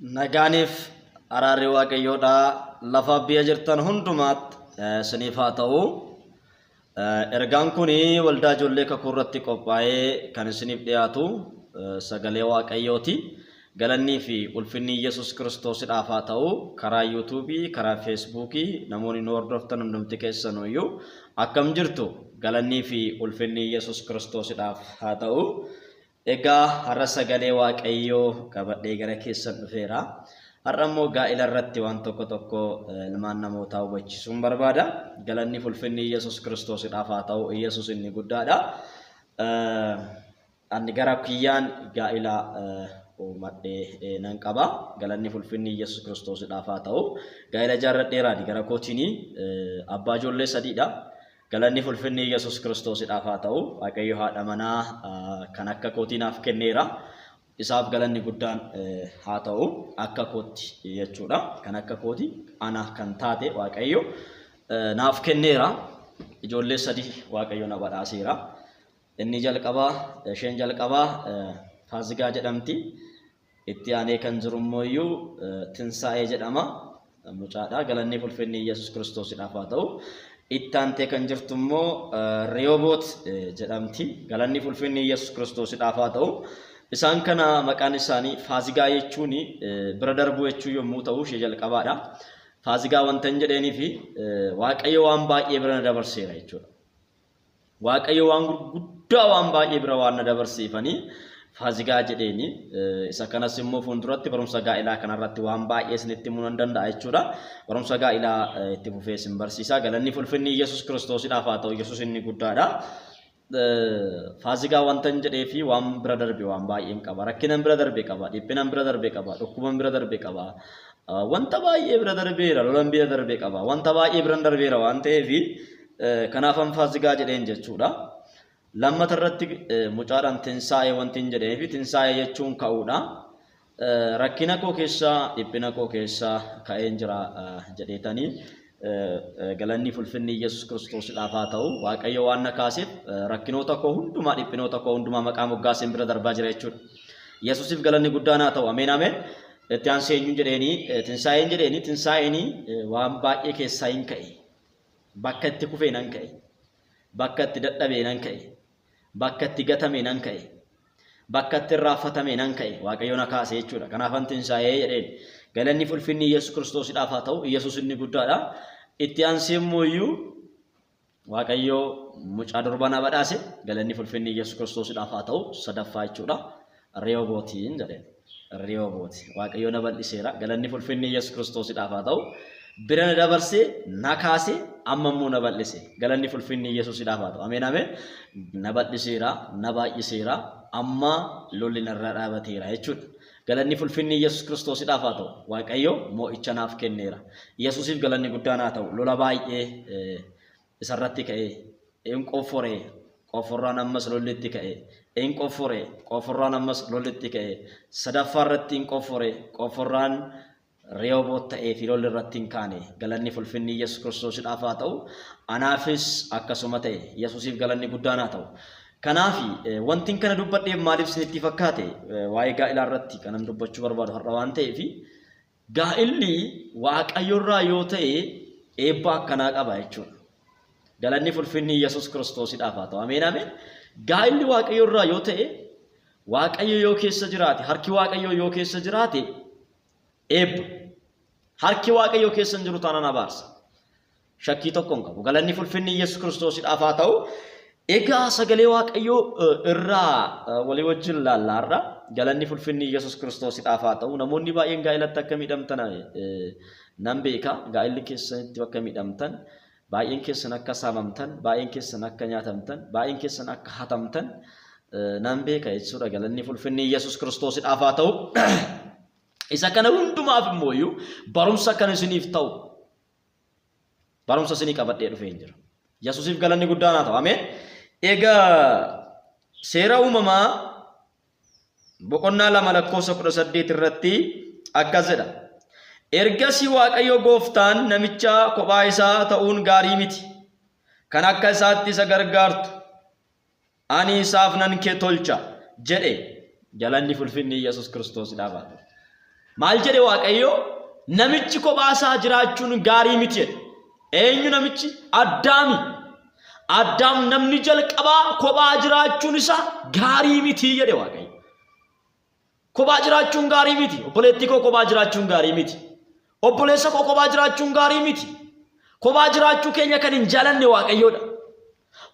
Nagaaniif araarri Waaqayyoodhaa lafa biyya jirtan hundumaatti isiniif haa ta'u. Ergaan kun waldaa ijoollee kakuu irratti qophaa'ee kan isiniif dhiyaatu sagalee Waaqayyooti. Galannii fi ulfinni Yesuus Kiristoosidhaaf haa ta'u. Karaa Yuutuubii, karaa Feesbuukii namoonni nu hordoftan hundumti keessanuyyuu akkam jirtu? Galannii fi ulfinni Yesuus Kiristoosidhaaf haa ta'u. Egaa har'a sagalee Waaqayyoo qabadhee gara keessan dhufeera. Har'a immoo gaa'ila irratti waan tokko tokko ilmaan namootaa hubachiisuun barbaada. Galanni fi ulfinni Yesuus Kiristoosidhaaf haa ta'u. Yesuus inni guddaadha. Ani gara kiyyaan gaa'ila uumadhee nan qaba. Galanni fi ulfinni Yesuus Kiristoosidhaaf haa ta'u. Gaa'ila ijaarradheera ani gara kootiini abbaa ijoollee sadiidha. Galanni fi ulfinni Yesuus Kiristoosidhaaf haa ta'u. Waaqayyo haadha manaa kan akka kootii naaf kenneera. Isaaf galanni guddaan haa ta'u. Akka kootti jechuudha. Kan akka kooti ana kan taate Waaqayyo naaf kenneera. Ijoollee sadii Waaqayyo na badhaaseera. Inni jalqabaa, isheen jalqabaa Faazigaa jedhamti. Itti aanee kan jiru immoo iyyuu Tinsaa'ee jedhama. Mucaadha. Galanni fi ulfinni Yesuus Kiristoosidhaaf haa ta'u. Itti aantee kan jirtu immoo Riyooboot jedhamti. Galanni fi ulfinni Yesuus Kiristoosidhaaf haa ta'u. Isaan kana maqaan isaanii Faazigaa jechuun bira darbuu jechuu yommuu ta'u ishee jalqabaadha. Faazigaa wanta hin jedheenii fi Waaqayyo waan baay'ee bira na dabarseera jechuudha. Waaqayyo waan gurguddaa waan baay'ee bira waan na dabarsiifanii Faazigaa jedheeni. Isa kanas immoo fuulduratti barumsa gaa'ilaa kanarratti waan baay'ee isinitti himuu nan danda'a jechuudha. Barumsa gaa'ilaa itti fufee isin barsiisa. Galanni fi ulfinni Yesuus Kiristoosidhaaf haa ta'u. Yesuus inni guddaadha. Faazigaa wanta hin jedhee fi waan bira darbe waan baay'een qaba. Rakkinan bira darbe qaba. Dhiphinan bira darbe qaba. Dhukkuban bira darbe qaba. Wanta baay'ee bira darbeera. Lolan bira darbe qaba. Wanta baay'ee biran darbeera waan ta'eef kanaafan Faazigaa jedheen jechuudha. Lammata irratti mucaadhaan Tinsaa'ee wanti hin jedhee fi Tinsaa'ee jechuun ka'uudha. Rakkina koo keessaa, dhiphina koo keessaa ka'een jira jedheetanii galanni fi ulfinni Yesuus Kiristoosidhaaf haa ta'u. Waaqayyo waan na kaaseef rakkinoota koo hundumaa, dhiphinoota koo hundumaa maqaa moggaaseen bira darbaa jira jechuudha. Yesuusiif galanni guddaan haa ta'u. Ameen ameen. Itti aansee eenyuun jedheeni? Tinsaa'een jedheeni. Tinsaa'een waan baay'ee keessaa hin ka'e. Bakka itti kufee nan ka'e. Bakka itti dadhabee nan ka'e. Bakka itti gatame nan ka'e. Bakka itti irraanfatame nan ka'e. Waaqayyo na kaase jechuudha. Kanaafan Tinsaa'ee jedheen. Galanni fi ulfinni Yesuus Kiristoosidhaaf haa ta'u. Yesuus inni guddaadha. Itti aansee immoo iyyuu Waaqayyo mucaa durbaa na badhaase. Galanni fi ulfinni Yesuus Kiristoosidhaaf haa ta'u. Sadaffaa jechuudha. Rehobootiin jedheen. Rehooboot. Waaqayyo na bal'iseera. Galanni fi ulfinni Yesuus Kiristoosidhaaf haa ta'u. Bira na dabarsee, na kaase, amma immoo na bal'ise. Galanni fi ulfinni Yesuusidhaaf haa ta'u. Ameen ameen. Na bal'iseera, na baay'iseera, amma lolli narraa dhaabateera jechuudha. Galanni fi ulfinni Yesuus Kiristoosidhaaf haa ta'u. Waaqayyo moo'icha naaf kenneera. Yesuusiif galanni guddaan haa ta'u. Lola baay'ee isarratti ka'ee in qoffore, qofforraan ammas lolli itti ka'e, in qoffore, qofforraan ammas lolli itti ka'e, sadaffaa irratti in qoffore, qofforraan Rehooboot ta'ee fi lolli irratti hin kaane. Galanni fi ulfinni Yesuus Kiristoosidhaaf haa ta'u. Anaafis akkasuma ta'e. Yesuusiif galanni guddaan haa ta'u. Kanaaf wantin kana dubbadheef maaliif isinitti fakkaate? Waa'ee gaa'ilaa irratti kanan dubbachuu barbaadu har'a waan ta'eef, gaa'illi Waaqayyorraa yoo ta'e eebba akkanaa qaba jechuudha. Galanni fi ulfinni Yesuus Kiristoosidhaaf haa ta'u. Ameen ameen. Gaa'illi Waaqayyorraa yoo ta'e, Waaqayyo yoo keessa jiraate, harki Waaqayyoo yoo keessa jiraate eebba. Harki Waaqayyoo keessa hin jiru taanaan abaarsa. Shakkii tokko hin qabu. Galanni fi ulfinni Yesuus Kiristoosidhaaf haa ta'u. Egaa sagalee Waaqayyoo irraa walii wajjin laalla har'a. Galanni fi ulfinni Yesuus Kiristoosidhaaf haa ta'u. Namoonni baay'een gaa'elatti akka miidhamtan nan beeka. Gaa'elli keessanitti akka miidhamtan, baay'een keessan akka saamamtan, baay'een keessan akka nyaatamtan, baay'een keessan akka hatamtan nan beeka jechuudha. Galanni fi ulfinni Yesuus Kiristoosidhaaf haa ta'u. Isa kana hundumaaf immoo iyyuu barumsa kan isiniif ta'u barumsa isinii qabadhee dhufee hin jira. Yesuusiif galanni guddaan haa ta'u. Ameen. Egaa seera uumamaa boqonnaa 2 lakkoofsa 18 irratti akkas jedha. Ergasii Waaqayyo gooftaan namicha kophaa isaa ta'uun gaarii miti. Kan akka isaatti isa gargaartu ani isaaf nan kee tolcha jedhe. Galanni fi ulfinni Yesuus Kiristoosidhaaf haa ta'u. Maal jedhe Waaqayyo? Namichi kophaa isaa jiraachuun gaarii miti jedhe. Eenyu namichi? Addaami. Addaam namni jalqabaa kophaa jiraachuun isaa gaarii miti jedhe Waaqayyo. Kophaa jiraachuun gaarii miti. Obboleettii koo kophaa jiraachuun gaarii miti. Obboleessa koo kophaa jiraachuun gaarii miti. Kophaa jiraachuu keenya kan hin jaalanne Waaqayyoodha.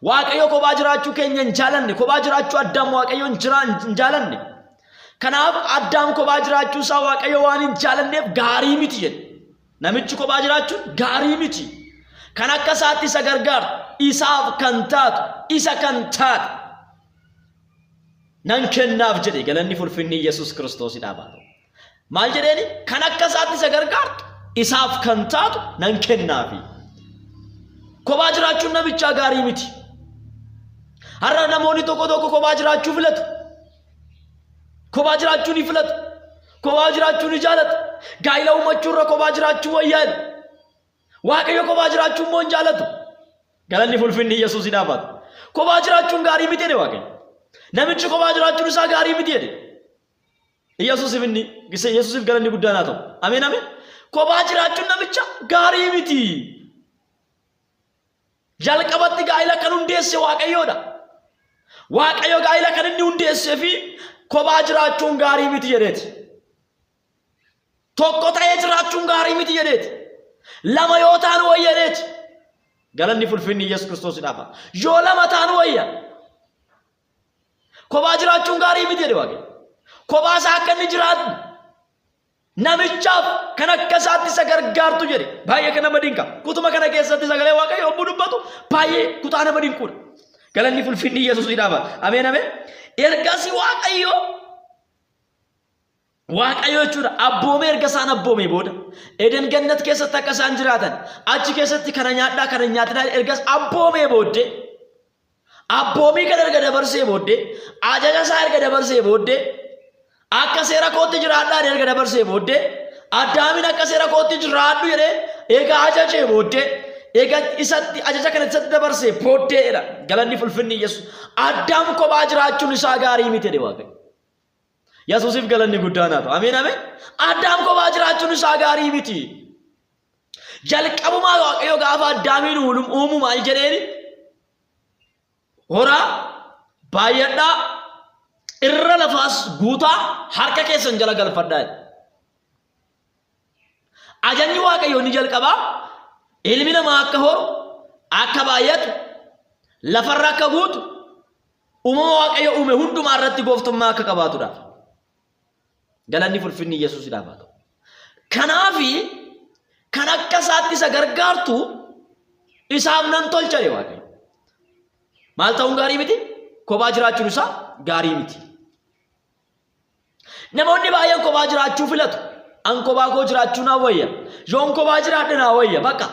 Waaqayyo kophaa jiraachuu keenya hin jaalanne. Kophaa jiraachuu Addaam Waaqayyo hin jaalanne. Kanaaf Addaam kophaa jiraachuu isaa Waaqayyo waan hin jaalanneef gaarii miti jedhe. Namichi kophaa jiraachuun gaarii miti. Kan akka isaatti isa gargaaru, isaaf kan taatu, isa kan taate nan kennaaf jedhe. Galanni fulfinni Yesuus Kiristoosidhaaf haa ta'u. Maal jedheeni? Kan akka isaatti isa gargaartu, isaaf kan taatu nan kennaafi. Kophaa jiraachuun namichaa gaarii miti. Har'a namoonni tokko tokko kophaa jiraachuu filatu. Kophaa jiraachuu ni filatu. Kophaa jiraachuu ni jaalatu. Gaa'ila uumachuu irra kophaa jiraachuu wayyaa jedhu. Waaqayyo kophaa jiraachuu immoo hin jaalatu. Galanni fulfinni Yesuusidhaaf haa ta'u. Kophaa jiraachuun gaarii miti jedhe Waaqayyo. Namichi kophaa jiraachuun isaa gaarii miti jedhe. Yesuusiif inni Yesuusiif galanni guddaan haa ta'u. Ameen ameen. Kophaa jiraachuun namicha gaarii miti. Jalqabatti gaa'ila kan hundeesse Waaqayyoodha. Waaqayyo gaa'ila kan inni hundeessee fi kophaa jiraachuun gaarii miti jedheeti. Tokko ta'ee jiraachuun gaarii miti jedheeti. Lama yoo ta'an wayya jedheeti. Galanni fulfinni Yesuus Kiristoosidhaaf haa ta'u. Yoo lama ta'an wayya. Kophaa jiraachuun gaarii miti jedhe Waaqayyo. Kophaa isaa akka inni jiraatu namichaaf kan akka isaatti isa gargaartu jedhe. Baay'ee kan nama dinqa. Kutuma kana keessatti sagalee Waaqayyo yommuu dubbatu baay'ee kutaa nama dinquudha. Galanni fulfinni Yesuusidhaaf haa ta'u. Ameen ameen. Ergasii Waaqayyo Waaqayyo jechuudha abboomee erga isaan abboomee booda Eden gannat keessatti akka isaan jiraatan achi keessatti kana nyaadhaa kana hin nyaatinaa ergas abboomee booddee abboomii kana erga dabarsee booddee ajaja isaa erga dabarsee booddee akka seera kootti jiraadhaa erga dabarsee booddee Addaamin akka seera kootti jiraadhu jedhee egaa ajajee booddee egaa isatti ajaja kana isatti dabarsee booddee jedha galanni fulfinni Yesuus Addaam kophaa jiraachuun isaa gaarii miti jedhe Waaqayyo. Yesuusiif galanni guddaan haa ta'u. Ameen ameen. Addaam kophaa jiraachuun isaa gaarii miti. Jalqabumaa Waaqayyo gaafa Addaamiin uumu maal jedheeni? Horaa baay'adhaa irra lafaas guutaa harka keessan jala galfadhaa jedhe. Ajajni Waaqayyoo inni jalqabaa ilmi namaa akka horu, akka baay'atu, lafarra akka guutu, uumama Waaqayyo uume hundumaa irratti gooftummaa akka qabaatudhaaf. Galanni fulfinni Yesuusidhaaf haa ta'u. Kanaafi kan akka isaatti isa gargaartu isaaf nan tolcha jedhe Waaqayyo. Maal ta'uun gaarii miti? Kophaa jiraachuun isaa gaarii miti. Namoonni baay'een kophaa jiraachuu filatu. An kophaa koo jiraachuu naa wayya. Yoon kophaa jiraadhe naa wayya. Bakka.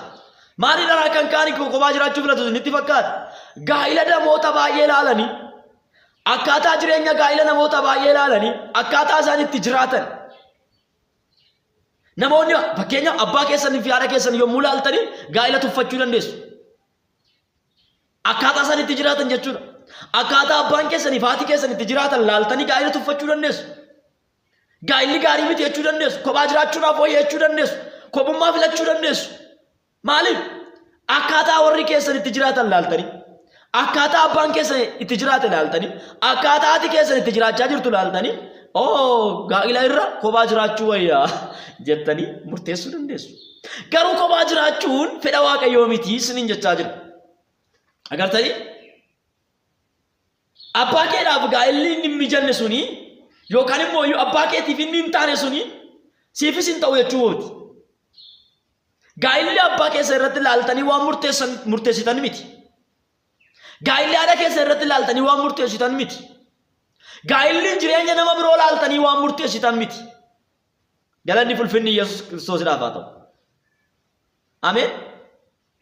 Maaliidhaan kan kaani kophaa jiraachuu filatu isinitti fakkaata? Gaa'ila namoota baay'ee ilaalanii, akkaataa jireenya gaa'ila namoota baay'ee ilaalanii, akkaataa isaan itti jiraatan. Namoonni fakkeenyaaf abbaa keessanii fi haadha keessan yommuu ilaaltanii gaa'ila tuffachuu dandeessu. Akkaataa isaan itti jiraatan jechuudha. Akkaataa abbaan keessanii fi haati keessan itti jiraatan laaltanii gaa'ila tuffachuu dandeessu. Gaa'illi gaarii miti jechuu dandeessu. Kophaa jiraachuudhaaf wayya jechuu dandeessu. Kophummaa filachuu dandeessu. Maaliif? Akkaataa warri keessan itti jiraatan laaltanii, akkaataa abbaan keessan itti jiraate laaltanii, akkaataa haati keessan itti jiraachaa jirtu laaltanii, oo gaa'ila irra kophaa jiraachuu wayya jettanii murteessuu dandeessu. Garuu kophaa jiraachuun fedha Waaqayyoo miti isiniin jechaa jira. Agartanii? Abbaa keedhaaf gaa'elli inni hin mijanne suni yookaan immoo iyyuu abbaa keetiif inni hin taane suni siifis hin ta'u jechuu miti. Gaa'elli abbaa keessa irratti ilaaltanii waan murteessan murteessitan miti. Gaa'elli haadha keessa irratti ilaaltanii waan murteessitan miti. Gaa'elli jireenya nama biroo ilaaltanii waan murteessitan miti. Galanni fulfinni Yesuus Kiristoosiidhaaf haa ta'u. Ameen.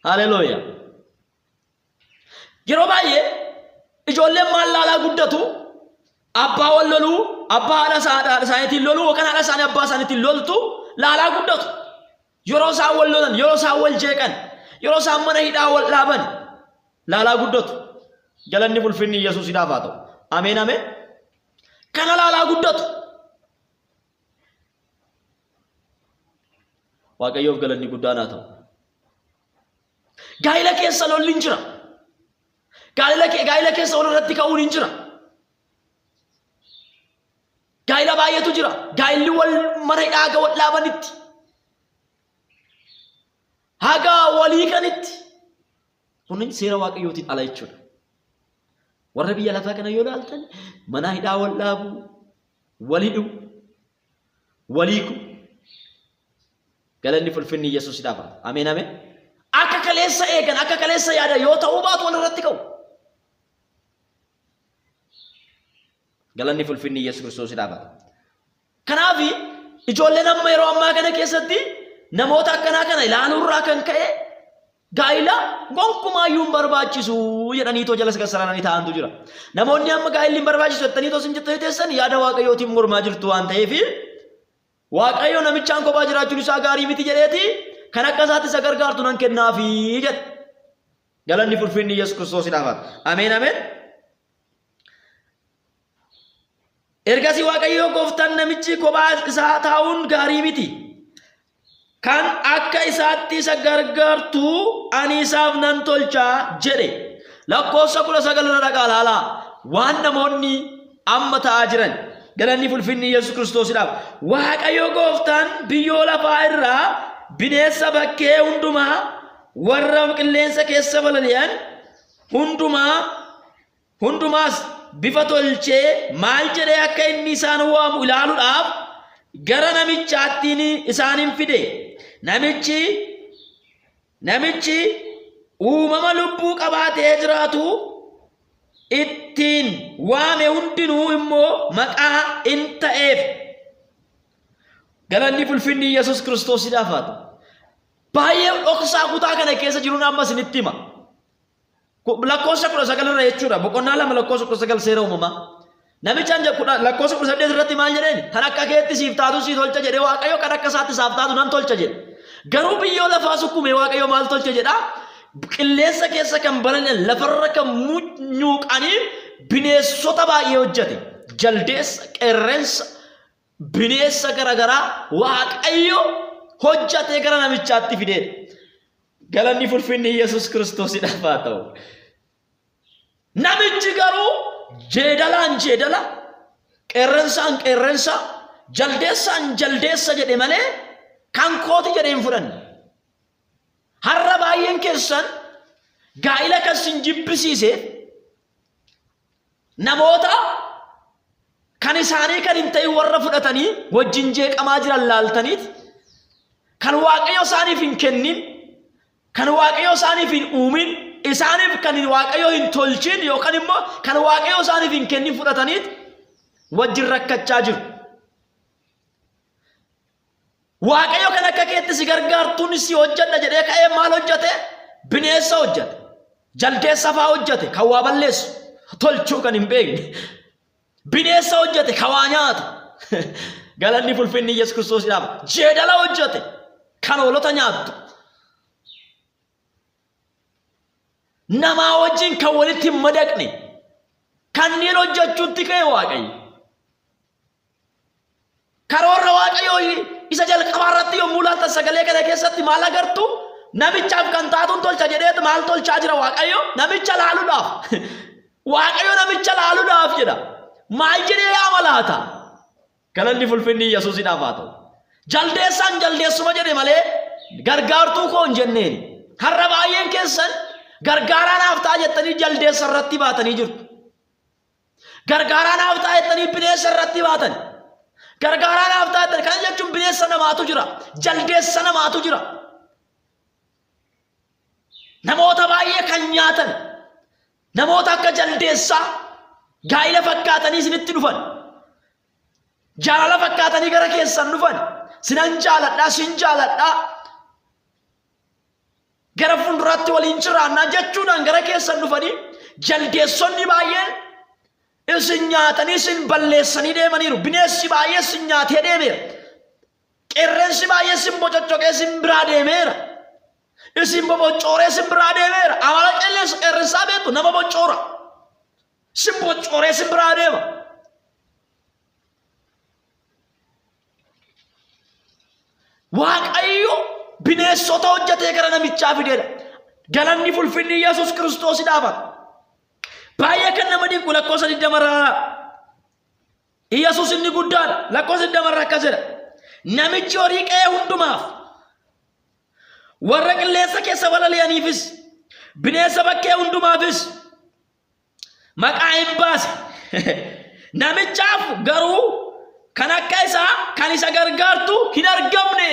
Haleluuyaa. Yeroo baay'ee ijoolleen maal laalaa guddatu? Abbaa wal loluu, abbaa haadha isaaniitiin loluu yookaan haadha isaanii abbaa isaaniitiin loltu laalaa guddatu. Yeroo isaan wal lolan, yeroo isaan wal jeeqan, yeroo isaan mana hidhaa wal dhaaban laalaa guddatu. Galanni fulfinni Yesuusidhaaf haa ta'u. Ameen ameen. Kana laalaa guddatu. Waaqayyoof galanni guddaan haa ta'u. Gaa'ila keessa lolli hin jira. Gaa'ila keessa wal irratti ka'uun hin jira. Gaa'ila baay'eetu jira. Gaa'illi wal mana hidhaa haga wal dhaabanitti. Haga walii kanitti. Kunin seera Waaqayyootiin ala jechuudha. Warra biyya lafaa kana yoo ilaaltan mana hidhaa wal dhaabu, wal hidhu, wal hiiku. Galanni fulfinni Yesuusidhaaf haa ta'u. Ameen ameen. Akka kaleessa eegan, akka kaleessa yaadan yoo ta'uu baatu wal irratti ka'u. Galanni fulfinni Yesuus Kiristoosiidhaaf haa ta'u. Kanaaf ijoolleen amma yeroo ammaa kana keessatti namoota akkanaa kana ilaaluurraa kan ka'e gaa'ila gonkumaayyuu hin barbaachisu jedhanii too jala sassararanii taa'antu jira. Namoonni amma gaa'illi hin barbaachisu jettanii too isin jettanii teessan yaada Waaqayyootiin mormaa jirtu waan ta'eef Waaqayyo namichaan kophaa jiraachuun isaa gaarii miti jedheeti kan akka isaatti isa gargaartu nan kennaafi jedhe. Galanni fulfinni Yesuus Kiristoosiidhaaf haa ta'u. Ameen ameen. Ergasii Waaqayyo gooftaan namichi kophaa isaa taa'uun gaarii miti. Kan akka isaatti isa gargaartu ani isaaf nan tolcha jedhe. Lakkoofsa 19 irra dhaqaa ilaalaa. Waan namoonni amma ta'aa jiran. Galanni fulfinni Yesuus Kiristoosidhaaf. Waaqayyo gooftaan biyyoo lafaa irraa bineensa bakkee hundumaa warra qilleensa keessa balali'an hundumaa hundumaas bifa tolchee maal jedhee akka inni isaan waamu ilaaluudhaaf gara namichaatti isaan hin fide. Namichi uumama lubbuu qabaatee jiraatu ittiin waame hundinuu immoo maqaa in ta'eef. Galanni fulfinni Yesuus Kiristoosiidhaaf haa ta'u. Baay'ee dhoksaa kutaa kana keessa jiruun amma isinitti hima. Lakkoofsa 19 irra jechuudha. Boqonnaa 2 lakkoofsa 19 seera uumamaa. Namichaan lakkoofsa 18 irratti maal jedheen? Kan akka keetti siif taatu sii tolcha jedhee Waaqayyo kan akka isaatti isaaf taatu nan tolcha jedhe. Garuu biyyoo lafaa sukkume Waaqayyo maal tolche jedhaa? Qilleensa keessa kan balali'an lafarra kan munyuuqanii bineensota baay'ee hojjete. Jaldeessa, qeerrensa, bineensa garaagaraa Waaqayyo hojjatee gara namichaatti fideedha. Galanni fulfinni Yesuus Kiristoosidhaaf haa ta'u. Namichi garuu jeedalaan jeedala, qeerrensaan qeerrensa, jaldeessaan jaldeessa jedhe malee kan kooti jedhee hin fudhanne. Har'a baay'een keessan gaa'ila kan sin jibbisiise namoota kan isaanii kan hin ta'in warra fudhatanii wajjin jeeqamaa jiran laaltaniit kan Waaqayyo isaaniif hin kennin, kan Waaqayyo isaaniif hin uumin, isaaniif kan Waaqayyo hin tolchin yookaan immoo kan Waaqayyo isaaniif hin kennin fudhataniit wajjin rakkachaa jiru. Waaqayyo kan akka keetti si gargaartuun si hojjedha jedhee ka'ee maal hojjete? Bineensa hojjete. Jaldeessa fa'aa hojjete kan waa balleessu tolchuu kan hin beekne. Bineensa hojjete kan waa nyaatu. Galanni fulfinni Yesuus Kiristoosiidhaaf. Jeedala hojjete kan hoolota nyaattu. Namaa wajjin kan walitti hin madaqne kanneen hojjechuutti ka'e Waaqayyo. Karoorra Waaqayyoo isa jalqabaa irratti yommuu ilaaltan sagalee kana keessatti maal agartu? Namichaaf kan taatuun tolcha jedheetu maal tolchaa jira Waaqayyo? Namicha laaluudhaaf. Waaqayyo namicha laaluudhaaf jedha. Maal jedhee yaama laata? Galanni fulfinni Yesuusidhaaf haa ta'u. Jaldeessaan jaldeessuma jedhe malee gargaartuu koo hin jenneeni. Har'a baay'een keessan gargaaraa naaf ta'a jettanii jaldeessa irratti baatanii jirtu. Gargaaraa naaf ta'a jettanii bineensa irratti baatan. Gargaaraa naaf ta'a jettanii kana jechuun bineensa namaatu jira. Jaldeessa namaatu jira. Namoota baay'ee kan nyaatan. Namoota akka jaldeessaa gaa'ila fakkaatanii isinitti dhufan. Jaalala fakkaatanii gara keessan dhufan. Sinan jaaladhaa, sin jaaladhaa. Gara fuulduraatti waliin jiraannaa jechuudhaan gara keessan dhufanii jaldeessonni baay'een isin nyaatanii isin balleessanii deemaniiru. Bineensi baay'ee isin nyaatee deemeera. Qeerrensi baay'ee isin bococoqee isin biraa deemeera. Isin boboccooree isin biraa deemeera. Amala qilleensa qeerrensaa beektu nama boccoora. Isin boccooree isin biraa deema. Waaqayyo Bineensota hojjetee gara namichaa fideedha. Galanni fulfinni Yesuus Kiristoosiidhaaf. Baay'ee kan nama dinqu lakkoofsa 20 irraa Yesuus inni guddaadha. Lakkoofsa 20 irraa akkas jedha. Namichi horii qe'ee hundumaaf, warra qilleensa keessa balali'aniifis, bineensa bakkee hundumaafis maqaa hin baase. Namichaaf garuu kan akka isaa kan isa gargaartu hin argamne.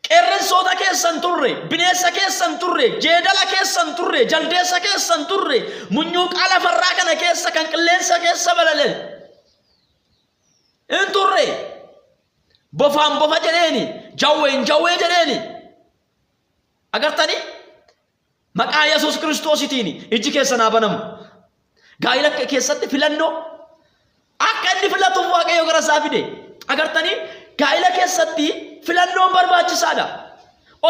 Qeerransoota keessan turre, bineensa keessan turre, jeedala keessan turre, jaldeessa keessan turre, munyuuqaa lafarraa kana keessa kan qilleensa keessa balali'an hin turre. Bofaan bofa jedheeni, jawween jawwee jedheeni. Agartanii? Maqaa Yesuus Kiristoositiin ijji keessan haa banamu. Gaa'ila keessatti filannoo akka inni filatuuf Waaqayyo gara isaa fide. Agartanii? Gaa'ila keessatti filannoon barbaachisaadha.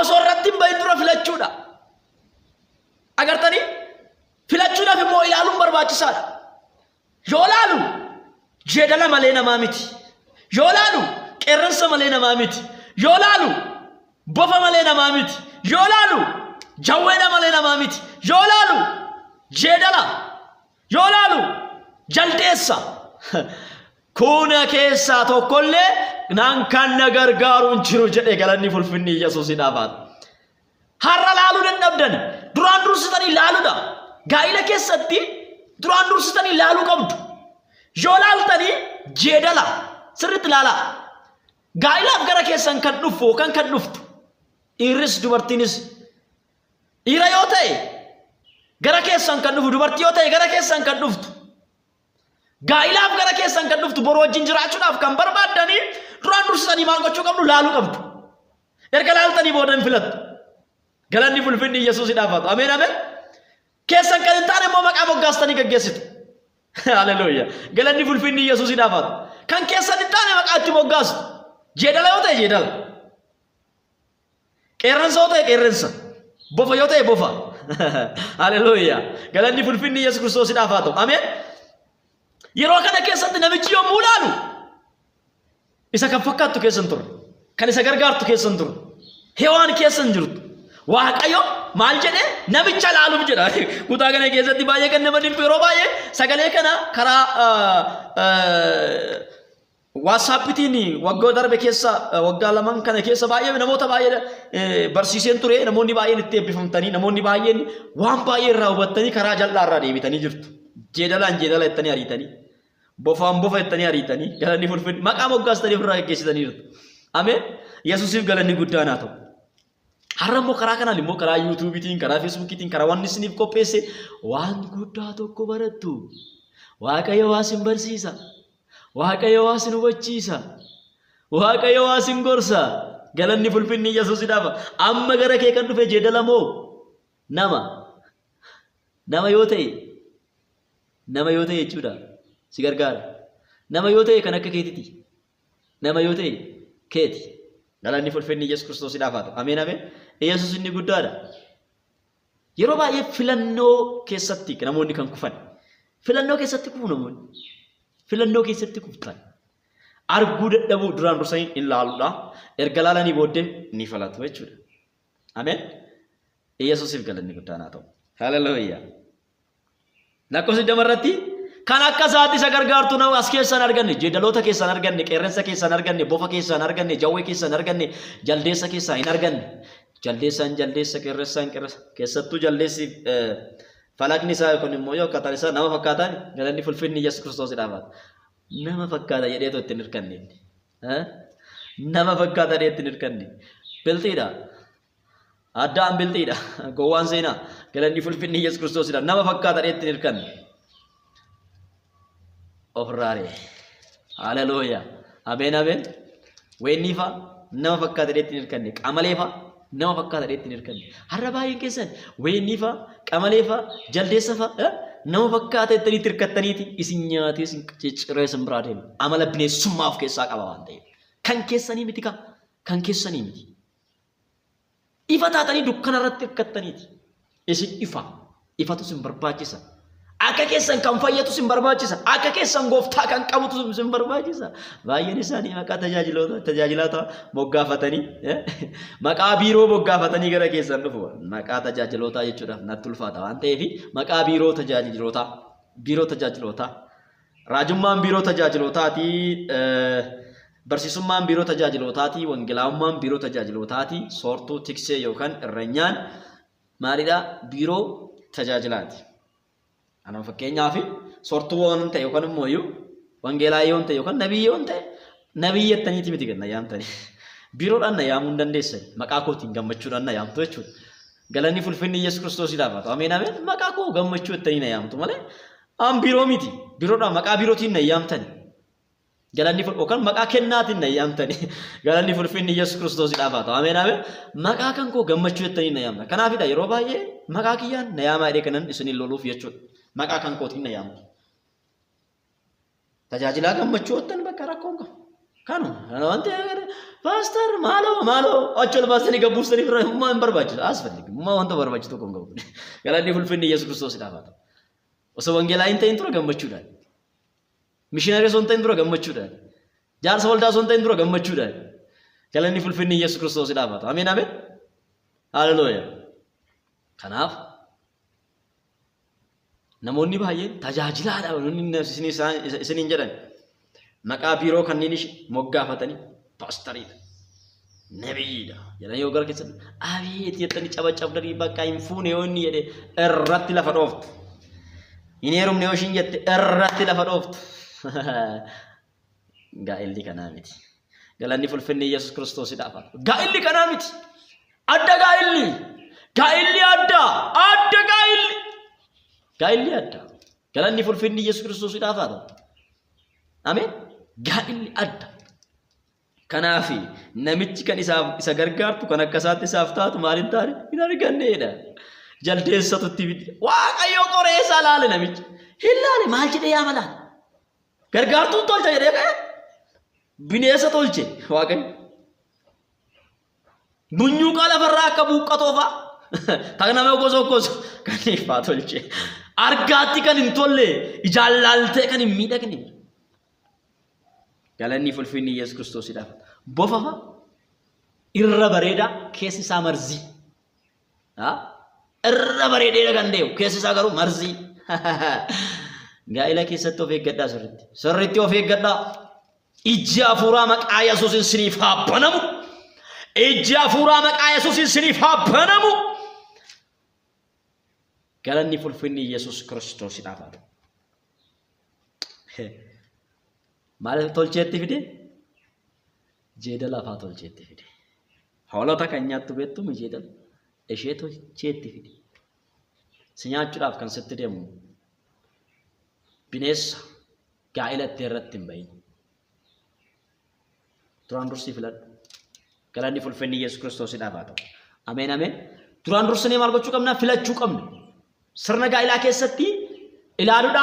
Osoo irratti hin bahin dura filachuudha. Agartanii? Filachuudhaaf immoo ilaaluun barbaachisaadha. Yoo laalu jeedala malee namaa miti. Yoo laalu qeerransa malee namaa miti. Yoo laalu bofa malee namaa miti. Yoo laalu jawweedha malee namaa miti. Yoo laalu jeedala. Yoo laalu jaldeessa. Kuna keessaa tokkollee naan kan na gargaaru hin jiru jedhe. Galanni fulfinni Yesuusidhaaf haa ta'u. Har'a laaluu dadhabdan, duraan dursitanii laaluudha. Gaa'ila keessatti duraan dursitanii laaluu qabdu. Yoo laaltanii jeedala sirriitti ilaalaa. Gaa'ilaaf gara keessan kan dhufu yookaan kan dhuftu dhiirris dubartiinis, dhiira yoo ta'e gara keessan kan dhufu, dubartii yoo ta'e gara keessan kan dhuftu, gaa'ilaaf gara keessan kan dhuftu, boru wajjin jiraachuudhaaf kan barbaaddanii duraan dursitanii maal gochuu qabdu? Laaluu qabdu. Erga laaltanii booda hin filattu. Galanni fulfinni Yesuusidhaaf haa ta'u. Ameen ameen. Keessan kan hin taane immoo maqaa moggaastanii gaggeessitu. Haleluuyaa. Galanni fulfinni Yesuusidhaaf haa ta'u. Kan keessan hin taane maqaa itti moggaastu. Jeedala yoo ta'e jeedala. Qeerransa yoo ta'e qeerransa. Bofa yoo ta'e bofa. Haleluuyaa. Galanni fulfinni Yesuus Kiristoosidhaaf haa ta'u. Ameen. Yeroo kana keessatti namichi yommuu ilaalu isa kan fakkaattu keessa hin turre. Kan isa gargaartu keessa hin turre. Hewaan keessa hin jirtu. Waaqayyo maal jedhee namicha ilaaluuf jedha. Kutaa kana keessatti baay'ee kan nama dinqu, yeroo baay'ee sagalee kana karaa WhatsAppitiin waggaa darbe keessa, waggaa lamaan kana keessa baay'ee namoota baay'ee barsiiseen ture. Namoonni baay'een itti eebbifamtanii, namoonni baay'een waan baay'ee irraa hubattanii karaa jal'aa irraa deebitanii jirtu. Jeedalaan jeedala jettanii ariitanii, bofaan bofa jettanii ariitanii, galanni fulfinni maqaa moggaastanii ofirraa geggeessitanii jirtu. Ameen. Yesuusiif galanni guddaan haa ta'u. Har'a immoo karaa kanaan immoo karaa YouTubeiitiin, karaa Facebookiitiin, karaa waan isiniif qopheesse waan guddaa tokko barattu. Waaqayyo waa isin barsiisa. Waaqayyo waa isin hubachiisa. Waaqayyo waa isin gorsa. Galanni fulfinni Yesuusidhaaf. Amma gara kee kan dhufe jeedala moo nama? Nama yoo ta'e, nama yoo ta'e jechuudha, si gargaara. Nama yoo ta'e kan akka keetiti. Nama yoo ta'e keeti. Galanni fulfinni Yesuus Kiristoosiidhaaf haa ta'u. Ameen ameen. Yesuus inni guddaadha. Yeroo baay'ee filannoo keessatti namoonni kan kufan. Filannoo keessatti kufu namoonni. Filannoo keessatti kuftan. Arguu dadhabuu, duraan dursanii hin laaluudha. Erga laalanii booddee ni filatu jechuudha. Ameen. Yesuusiif galanni guddaan haa ta'u. Haleluuyaa. Lakkoofsa 20 irratti kan akka isaatti isa gargaartu nama as keessaan arganne, jeedaloota keessaan arganne, qeerransa keessaan arganne, bofa keessaan arganne, jawwee keessaan arganne, jaldeessa keessaa hin arganne. Jaldeessaan jaldeessa, qeerransaan qeerransa. Keessattuu jaldeessi falaqni isaa yookaan immoo yoo akkaataan isaa nama fakkaataan, galanni fulfinni Yesuus Kiristoosidhaaf haa ta'u. Nama fakkaata jedheetu ittiin hirkanne. Nama fakkaata jedhee ittiin hirkanne. Bilxiidha. Addaan bilxiidha. Gowwaan seenaa. Galanni fulfinni Yesuus Kiristoosidha. Nama fakkaata jedhee ittiin hirkanne. Ofirraa ari'e. Haleluuyaa. Ameen ameen. Weennii fa'a nama fakkaata jedhee ittiin hirkanne. Qamalee fa'a nama fakkaata jedhee ittiin hirkanne. Har'a baay'een keessan weennii fa'a, qamalee fa'a, jaldeessa fa'a nama fakkaata jettanii itti hirkattaniiti isin nyaatee isin cicciree isin biraa deema. Amala bineensummaa of keessaa qaba waan ta'eef. Kan keessanii miti kaa. Kan keessanii miti. Ifa taatanii dukkana irratti hirkattaniiti. Isin ifa. Ifatu isin barbaachisa. Akka keessan kan fayyatu sin barbaachisa. Akka keessan gooftaa kan qabutu sin barbaachisa. Baay'een isaanii maqaa tajaajiloota moggaafatanii, maqaa biiroo moggaafatanii gara keessan dhufu. Maqaa tajaajilootaa jechuudhaaf natti ulfaata waan ta'eef maqaa biiroo tajaajilootaa, biiroo tajaajilootaa. Raajummaan biiroo tajaajilootaati, barsiisummaan biiroo tajaajilootaati, wangeelaa'ummaan biiroo tajaajilotaati, soortuu, tiksee yookaan irreenyaan maalidha? Biiroo tajaajilaati. Anuma fakkeenyaaf soortuu waan ta'e yookaan immoo iyyuu wangeelaa yoon ta'e yookaan nabii yoon ta'e nabii jettaniiti miti kan na yaamtani. Biiroodhaan na yaamuu hin dandeessan. Maqaa kootiin gammachuudhaan na yaamtu jechuudha. Galanni fulfinni Yesuus Kiristoosiidhaaf haa ta'u. Ameen ameen. Maqaa koo gammachuu jettanii na yaamtu malee an biiroo miti. Biiroodhaan maqaa biirootiin na yaamtani. Galanni yookaan maqaa kennaatiin na yaamtani. Galanni fulfinni Yesuus Kiristoosiidhaaf haa ta'u. Ameen ameen. Maqaa kan koo gammachuu jettanii na yaamta. Kanaafidha yeroo baay'ee maqaa kiyyaan na yaamaa jedhee kanan isiniin loluuf jechuudha. Maqaa kan kootiin na yaamtu. Tajaajilaa gammachuu jettan bakka rakkoon qabu. Kanuma wanti pastor maaloo maaloo achi ol baastanii gabbuustanii bira hummaa hin barbaachisu. Asfalli hummaa wanta barbaachisu tokko hin qabu. Galanni fulfinni Yesuus Kiristoosiidhaaf haa ta'u. Osoo wangeelaa hin ta'in dura gammachuudhaan. Mishiinarii osoo hin ta'in dura gammachuudhaan. Jaarsa waldaa osoo hin ta'in dura gammachuudhaan. Galanni fulfinni Yesuus Kiristoosiidhaaf haa ta'u. Ameen ameen. Haleluuyaa. Kanaaf namoonni baay'een tajaajilaadha isiniin jedhan maqaa biiroo kanneen moggaafatanii paastariidha, nabiyyiidha jedhanii yoo gara keessatti abeet jettanii cabacabdanii bakka hin fuune yoo inni jedhe irratti lafa dhooftu. Hin heerumne yoo ishiin jette irratti lafa dhooftu. Gaa'elli kanaa miti. Galanni fulfinni Yesuus Kiristoosiidhaaf haa ta'u. Gaa'elli kanaa miti. Adda gaa'elli. Gaa'elli adda. Adda gaa'elli. Gaa'elli adda. Galanni fulfinni Yesuus Kiristoosiidhaaf haa ta'u. Ameen. Gaa'elli adda. Kanaaf namichi kan isaaf isa gargaartu kan akka isaatti isaaf taatu maal hin taane hin arganneedha. Jaldeessatu itti bidde. Waaqayyo qoree isaa laale namichi. Hin laale maal jedhee yaama laale. Gargaartuun tolcha jedhee ka'e bineensa tolche Waaqayyo. Bunyuuqaa lafarraa akka buuqqatoo fa'a. Kan nama gosa gosa kan ifaa tolche. Argaatti kan hin tolle ijaan laaltee kan hin miidhagne. Galanni fulfinni Yesuus Kiristoosiidhaaf. Bofa fa'a irra bareedaa keessi isaa marzii. Irra bareedeera kan deemu keessi isaa garuu marzii. Gaa'ela keessatti of eeggadhaa sirriitti. Sirriitti of eeggadhaa. Ijji hafuuraa maqaa Yesuusin siniif haa banamu. Ijji hafuuraa maqaa Yesuusin siniif haa banamu. Galanni fulfinni Yesuus Kiristoosiidhaaf haa ta'u. Maal tolcheetti fide? Jeedala afaa tolcheetti fide. Hoolota kan nyaattu beektu jeedala. Ishee tolcheetti fide. Si nyaachuudhaaf kan sitti deemu bineensa gaa'ela itti irratti hin bahin. Duraan dursii filadhu. Galanni fulfinni Yesuus Kiristoosiidhaaf haa ta'u. Ameen ameen. Duraan dursinee maal gochuu qabna? Filachuu qabna. Sirna gaa'elaa keessatti ilaaluudha.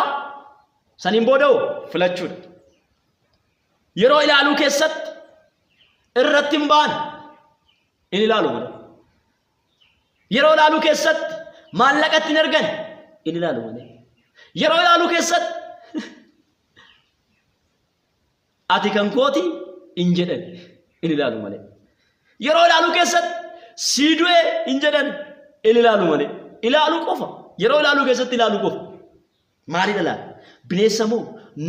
Saniin booda filachuudha. Yeroo ilaaluu keessatti irratti hin baane in ilaalu malee. Yeroo ilaaluu keessatti maallaqa ittiin argan in ilaalu malee. Yeroo ilaaluu keessatti ati kan kooti hin jedhan in ilaalu malee. Yeroo ilaaluu keessatti sii du'e hin jedhan in ilaalu malee. Ilaaluu qofa. Yeroo ilaaluu keessatti ilaaluu qofa. Maalidha laata? Bineensa moo?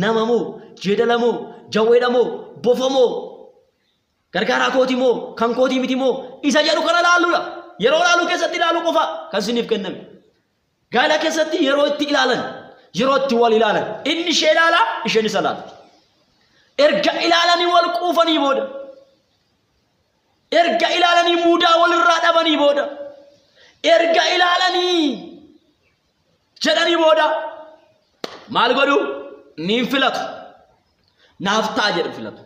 Nama moo? Jeedala moo? Jawweedha moo? Bofa moo? Gargaaraa kooti moo? Kan kootii miti moo? Isa jedhu kana ilaaluudha. Yeroo ilaaluu keessatti ilaaluu qofa kan isiniif kenname. Gaa'ela keessatti yeroo itti ilaalan, yeroo itti wal ilaalan, inni ishee ilaala, isheen isa ilaalti. Erga ilaalanii wal quufanii booda, erga ilaalanii muudaa walirraa dhabanii booda, erga ilaalanii jedhanii booda maal godhu? Niin filatu. Naaf ta'a jedhu filatu.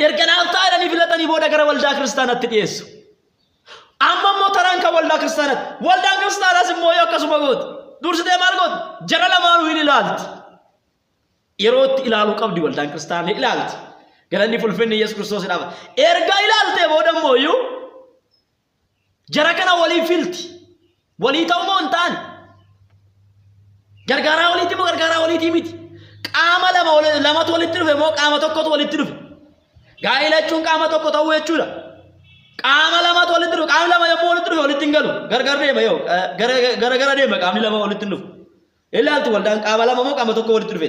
Erga naaf ta'a jedhanii filatanii booda gara waldaa kiristaanaatti dhiyeessu. Amma immoo taraan kan waldaa kiristaanaatti. Waldaan kiristaanaas immoo yoo akkasuma gooti. Dursitee maal gooti? Jara lamaanuu hin ilaalti. Yeroo itti ilaaluu qabdi waldaan kiristaanaa ni ilaalti. Galanni fulfinni Yesuus Kiristoosiidhaaf. Erga ilaaltee booda immoo iyyuu jara kana walii filti. Walii ta'uu moo hin ta'an? Gargaaraa waliiti moo gargaaraa waliitii miti? Qaama lama lamatu walitti dhufe moo qaama tokkotu walitti dhufe? Gaa'ela jechuun qaama tokko ta'uu jechuudha. Qaama lamatu walitti dhufe. Qaamni lama yommuu walitti dhufe walitti hin galu. Gargar deema yoo gara gara deema qaamni lama walitti hin dhufu. Ilaaltu waldaan qaama lama moo qaama tokko walitti dhufe?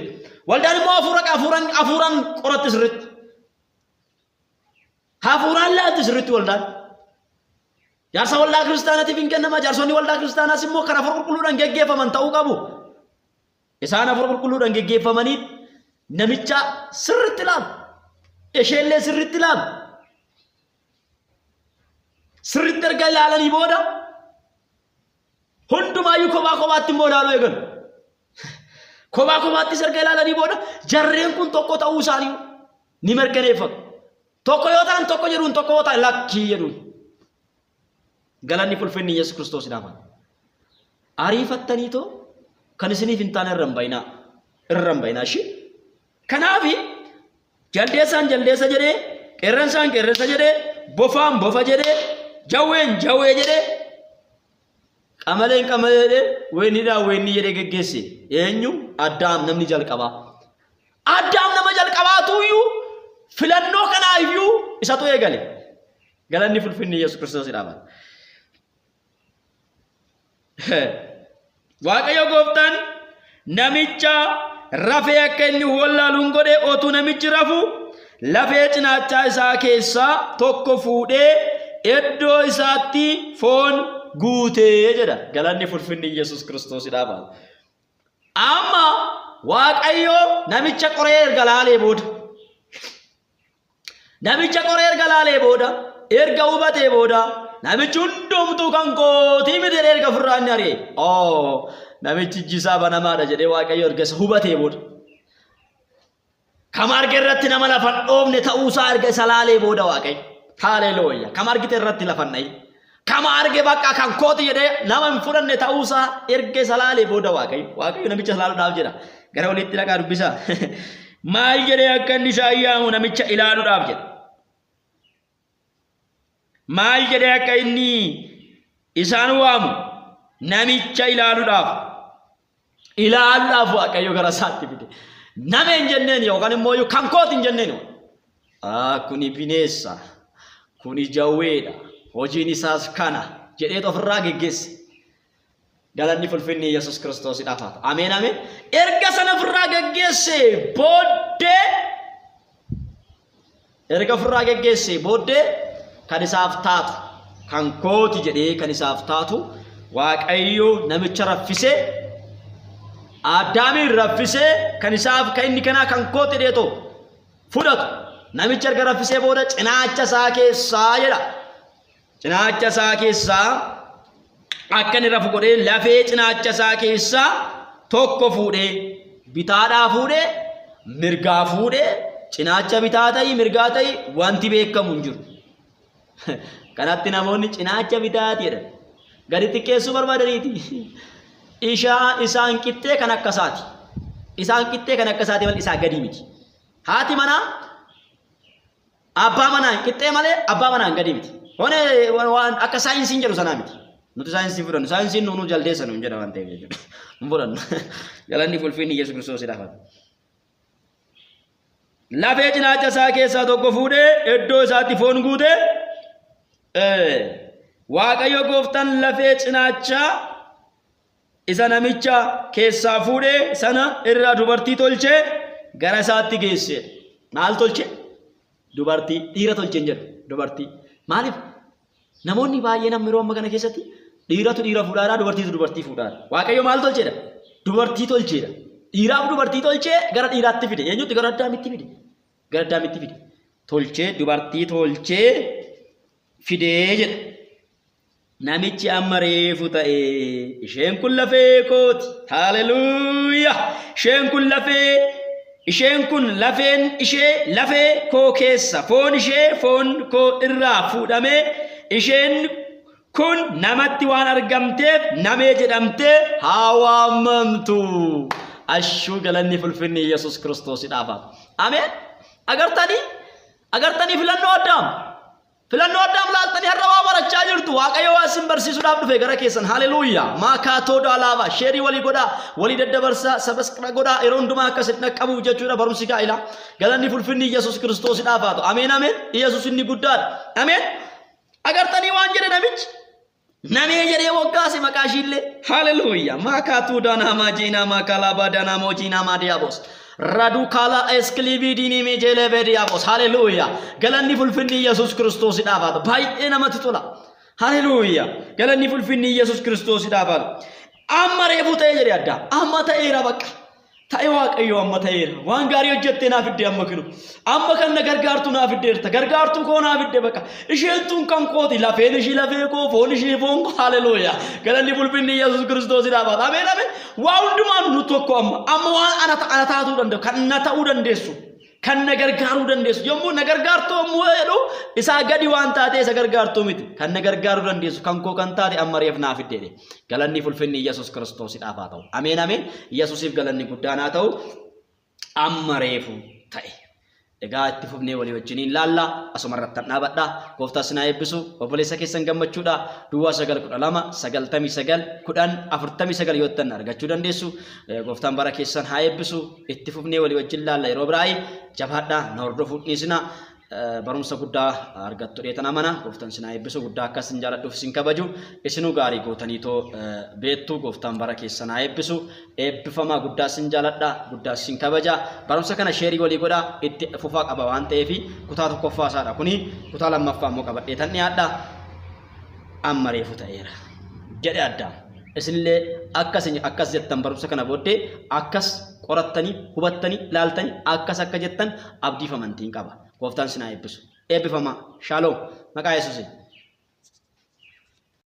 Waldaan immoo hafuura hafuuraan hafuuraan qoratti sirriitti. Hafuuraan laalti sirriitti waldaan. Jaarsa waldaa kiristaanaatiif hin kennama. Jaarsonni waldaa kiristaanaas immoo kan hafuura qulqulluudhaan geggeeffaman ta'uu qabu. Isaan hafuura qulqulluudhaan geggeeffamanii namicha sirriitti ilaalu. Isheellee sirriitti ilaalu. Sirriitti erga ilaalanii booda hundumaayyuu kophaa kophaatti immoo ilaaluu eegalu. Kophaa kophaattis erga ilaalanii booda jarreen kun tokko ta'uu isaanii ni mirkaneeffatu. Tokko yoo ta'an tokko jedhuun, tokko yoo ta'an lakkii jedhuun. Galanni fulfinni Yesuus Kiristoos dhaama. Ariifattanii too kan isiniif hin taane irra hin bayinaa. Irra hin bayinaa ishii. Kanaaf jaldeessaan jaldeessa jedhee, qeerransaan qeerransa jedhee, bofaan bofa jedhee, jawween jawwee jedhee, qamaleen qamalee jedhee, weenniidhaan weennii jedhee geggeesse. Eenyu? Addaam namni jalqabaa. Addaam nama jalqabaatu iyyuu filannoo kanaa iyyuu isatu eegale. Galanni fulfinni Yesuus Kiristoos dhaama. Waaqayyo gooftaan namicha rafee akka inni wallaaluun godhe. Otuu namichi rafu lafee cinaachaa isaa keessaa tokko fuudhee iddoo isaatti foon guutee jedha. Galanni fulfinni Yesuus Kiristoos dhaama. Amma Waaqayyo namicha qoree erga laalee booda, namicha qoree erga laalee booda, erga hubatee booda, namichi hundumtuu kan kootii miti jedhee erga ofirraa inni ari'e. Oo, namichi ijji isaa banamaadha jedhee Waaqayyo erga isa hubatee booda, kam arge irratti nama lafa hin dhoofne ta'uusaa erga isa laalee booda Waaqayyo. Haleluuya. Kam argite irratti lafa hin dhahin. Kama arge bakka kan kooti jedhee nama hin fudhanne ta'uusaa erga isa laalee booda Waaqayyo. Waaqayyo namicha isa laaluudhaaf jedha. Gara olitti dhaqaa dubbisaa. Maal jedhee akka inni isaan yaamu namicha ilaaluudhaaf jedha. Maal jedhee akka inni isaan waamu namicha ilaaluudhaaf. Ilaaluudhaaf Waaqayyo gara isaatti fide. Nama hin jenneen yookaan immoo kan kooti hin jenneen. Kuni bineessa. Kuni jawweedha. Hojiin isaas kana jedhee ofirraa geggeesse. Galanni fulfinni Yesuus Kiristoosiidhaaf haa ta'u. Ameen ameen. Erga sana ofirraa geggeesse booddee, erga ofirraa geggeesse booddee, kan isaaf taatu, kan kooti jedhee kan isaaf taatu Waaqayyo namicha raffisee, Addaamiin raffisee, kan isaaf kan inni kanaa kan kooti jedhee fudhatu namicha erga raffisee booda cinaacha isaa keessaa jedha. Cinaacha isaa keessaa akka inni rafu godhee lafee cinaacha isaa keessaa tokko fuudhee, bitaadhaa fuudhee mirgaa fuudhee, cinaacha bitaa ta'ii mirgaa ta'ii wanti beekamu hin jiru. Kanatti namoonni cinaacha bitaati jedhan. Gadi xiqqeessuu barbaadaniiti. Ishaa isaan qixxee kan akka isaati. Isaan qixxee kan akka isaati malee isaa gadi miti. Haati manaa abbaa manaan qixxee malee abbaa manaan gadi miti. Hone waan akka saayinsiin jedhu sanaa miti. Nuti saayinsii fudhannu. Saayinsiin nu jaldeessa nuun jedha waan ta'eef jechuudha. Hin fudhannu. Galanni fulfinni Yesuus Kiristoos dhaafata. Lafee cinaacha isaa keessaa tokko fuudhee iddoo isaatti foon guute. Waaqayyo gooftaan lafee cinaachaa isa namicha keessaa fuudhee sana irraa dubartii tolchee gara isaatti geesse. Maal tolche? Dubartii. Dhiira tolche hin jedhu. Dubartii. Maaliif? Namoonni baay'een amma yeroo amma kana keessatti dhiiratu dhiira fuudhaadha, dubartiitu dubartii fuudhaadha. Waaqayyo maal tolcheedha? Dubartii tolcheedha. Dhiiraaf dubartii tolchee gara dhiiraatti fide. Eenyutti? Gara Addaamitti fide. Gara Addaamitti fide. Tolchee, dubartii tolchee fidee jedha. Namichi amma reefu ta'e, isheen kun lafee kooti. Haleluuyaa! Isheen kun lafee, isheen kun lafeen ishee lafee koo keessa, foon ishee foon koo irraa fuudhamee, isheen kun namatti waan argamteef namee jedhamtee haa waamamtu. Ashuu galanni fulfinni Yesuus Kiristoos dhaafa. Ameen. Agartanii? Agartanii filannoo Addaam? Filannoo Addaam laaltanii har'a waa barachaa jirtu. Waaqayyo waa isin barsiisuudhaaf dhufe gara keessan. Haleluuyaa. Maakaatoo daalaaba. Share walii godhaa. Walii daddabarsaa. Subscribe godhaa. Yeroo hundumaa akka isin dhaqqabuuf jechuudha barumsi gaa'ilaa. Galanni fulfinni Yesuus Kiristoosiidhaaf haa ta'u. Ameen, ameen. Yesuus inni guddaadha. Ameen. Agartanii waan jedhe namichi? Namee jedhee moggaase maqaa ishiillee. Haleluuyaa. Maakaatuu daanaamaa jiinaa maakalaabaa daanaamoo jiinaa maadiyaabos. Radukala eskilibii diinii mijeelee beediyaabos. Haleluuyaa. Galanni fulfinni Yesuus Kiristoosiidhaaf haa ta'u. Baay'ee namatti tola. Haleluuyaa. Galanni fulfinni Yesuus Kiristoosiidhaaf haa ta'u. Amma reefuu ta'ee jedhe addaa. Amma ta'eera bakka. Ta'e Waaqayyo, amma ta'eera. Waan gaarii hojjettee naaf fidde amma kinu. Amma kan na gargaartu naaf fiddeerta. Gargaartuu koo naaf fidde bakka. Isheen tun kan kooti. Lafeen ishii lafee koo, foon ishii foon koo. Haleluuyaa. Galanni fulfinni Yesuus Kiristoosiidhaaf haa ta'u. Ameen, ameen. Waa hundumaan nu tokko amma. Amma waan ana taatuu danda'u, kan na ta'uu dandeessu, kan na gargaaruu dandeessu. Yommuu na gargaartuu yommuu jedhu isaa gadi waan taate isa gargaartuu miti. Kan na gargaaruu dandeessu, kan koo kan taate amma reef naaf fiddeedhe. Galanni fulfinni Yesuus Kiristoosiidhaaf haa ta'u. Ameen, ameen. Yesuusiif galanni guddaan haa ta'u. Amma reefu ta'e. Egaa itti fufnee walii wajjiniin laalla. Asuma irratti dhaabadha. Gooftaa sinaa eebbisu. Obboleessa keessan gammachuudha. Duwwaa 9 12 99 10 49 yoo ta'an argachuu dandeessu. Gooftaan bara keessan haa eebbisu. Itti fufnee walii wajjin laalla yeroo biraayii. Jabaadha. Na hordofuu dhiisina. Barumsa guddaa argattu dheetan amana. Gooftaan sinaa eebbisu. Guddaa akkas sin jaaladhuuf sin kabaju. Isinuu gaarii gootaniitoo beektu. Gooftaan bara keessan haa eebbisu. Eebbifamaa, guddaa sin jaaladha. Guddaa sin kabaja. Barumsa kana share walii godha. Itti fufaa qaba waan ta'eef kutaa tokkoffaa isaadha. Kuni kutaa lammaffaa immoo qabadhee tan dhiyaadha. Amma reefu ta'eera jedhe Addaam. Isinillee akkas akkas jettan, barumsa kana booddee akkas qorattanii, hubattanii, ilaaltanii akkas akka jettan abdiif amantiin qaba. Gooftaan sinaa eebbisu. Eebbifamaa. Shaaloom. Maqaa Yesuusiin.